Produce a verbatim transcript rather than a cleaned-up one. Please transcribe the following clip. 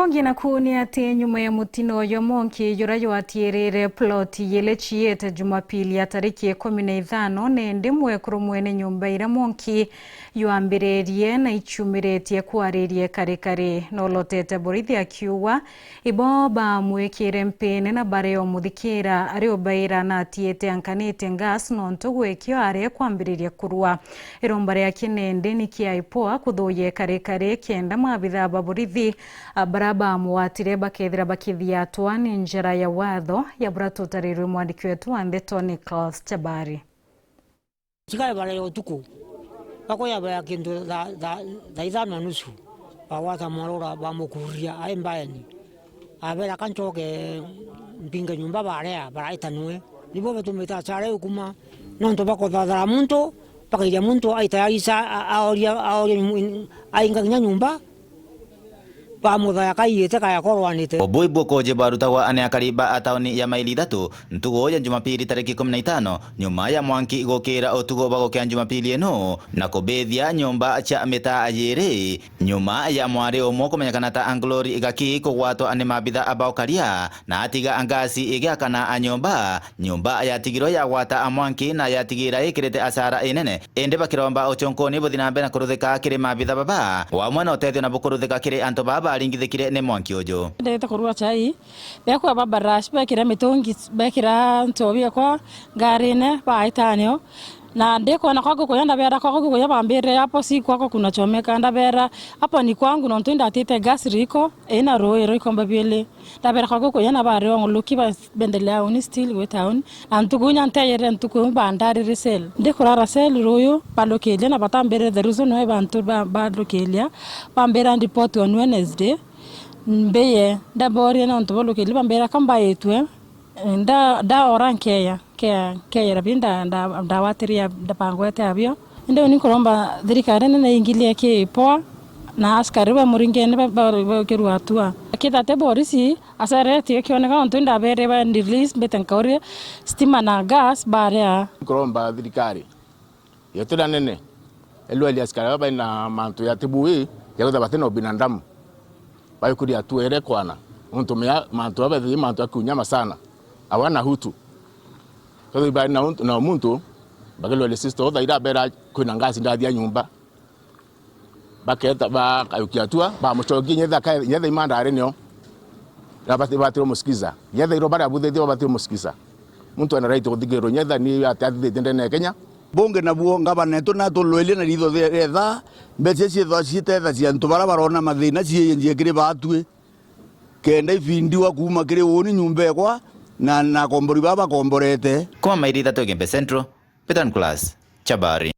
Ongi naku ni ati nyuma ya mutino uyu, mwanki jura jwatiirire ploti yile ciite Jumapili ya tariki ikumi na ithano, nindi mwekuru mwene nyumba ira mwanki jwambiririe na ichumiritie kwaririe kari kari. Nolotete borithi akiuga ibo bamwikire mpini na bareomuthikira ari ubaira na atiite ankanite gas nontu gwikio ari kwambiriria kurua. Iromba ria kinindi ni kiaipoa kuthuuya kari kari kenda maabitha ba borithi a, bara bamugwatire bakethira bakithiatwa ni njira ya watho ya bura tutarirwe mwandiki wetu wa ndeto Nicholas Chabari. Askari baraya utuku, bakuya baya kintu thaa, thaa, thaa ithano na nusu, bagwata mwarura bamukuria ai mbaeni. Abera, "Ka ncoke mpinge nyumba," barea, baraita nue. Nibo batumite askari ukuma, nontu bakuthathara muntu, bakairia muntu aitayarisa, a-, aoria, aoria nyum-, ainga kinya nyumba, bamuthaya kaiite kaya korwanite. Obui bukoje barutagwa ni akari ba tauni ya Maili Ithatu ntugu ya Jumapili tariki ikumi na itano, nyuma ya mwanki gukira utugu bagukia Jumapili ino na kubithia nyumba cia mitaa yiri, nyuma ya mwari umwe kumenyekana ta Glory Gaki kugwatwa ni maabitha ba ukaria na atiga ngasi igiakana nyumba. Nyumba yatigirwe yagwata mwanki na yatigira ikirite asara inene, indi bakiromba uchonkoni buthi na mbere na kuruthika kiri maabitha baba, wamwe na utethio na bukuruthika kiri antu baba baringithikire ni mwanki uju. Ndete kurua chai, bekwa baba rush, bekira mitungi, bekira ntobi yakwa ngarine, baita nio. Na ndikwona kwa gukuya, ndabera kwa gukuya, bambire hapo si kwako kunachomeka, ndabera hapo ni kwangu, nontu indatite gas riko, ina rui riko mbabili. Ndabera kwa gukuya na bari onguluki ba bendelea uni still gwi town. Na ntuku inya nteyere ntuku iu bandarire cell. Ndikurara cell ruyu, balukiria na batambire the reason why bantu ba-, balukiria. Bambira report on Wednesday. Mbiye, ndaboria nontu balukiria, bambira ka mbaitwe. Nda-, ndaora nkeya, nkeya, nkeyera bi nda-, nda-, ndawatiria, ndabangwete abio. Indi uni nkuromba thirikari nene ingilie kipoa, na askari ba muringene ba-, ba-, bakirua hatua. Kithate borisi, asereti ikioneka nontu indabeere ba release mbite nkauria stima na gas baria. Nkuromba thirikari yetu na nene, elweli askari baba baina mantu ya tibui, ya kwithirwa batina ubinadamu. Baikuria hatua irekwana. Nontu mea mantu baba bethi mantu ya kiunyama sana. Awana hutu. Kwithirwa bari na untu, na muntu, bakilweli sister, uthaira bera kwina ngasi ndathia nyumba. Baketa, bakayukia hatua, bamucokia nyetha ka-, nyetha imanda ari nio. Na bati-, batiro musikiza. Nyetha iro baria buthithio batiro musikiza. Muntu ena right kuthikirwo nyetha ni ati athithitie ndene ya Kenya. Bungi nabuo, ngavana etu natulwirie na ritho ri-, rietha, mbeca ici ciethwa citethacia antu bara barona mathina ciiye njie kiri batwi. Kenda ifindiwa kuuma kiri uni nyumba ekwa, na, na akombori baba bakomborete. Kuma Maili Ithatu Igembe Central, Peter Nicholas Chabari.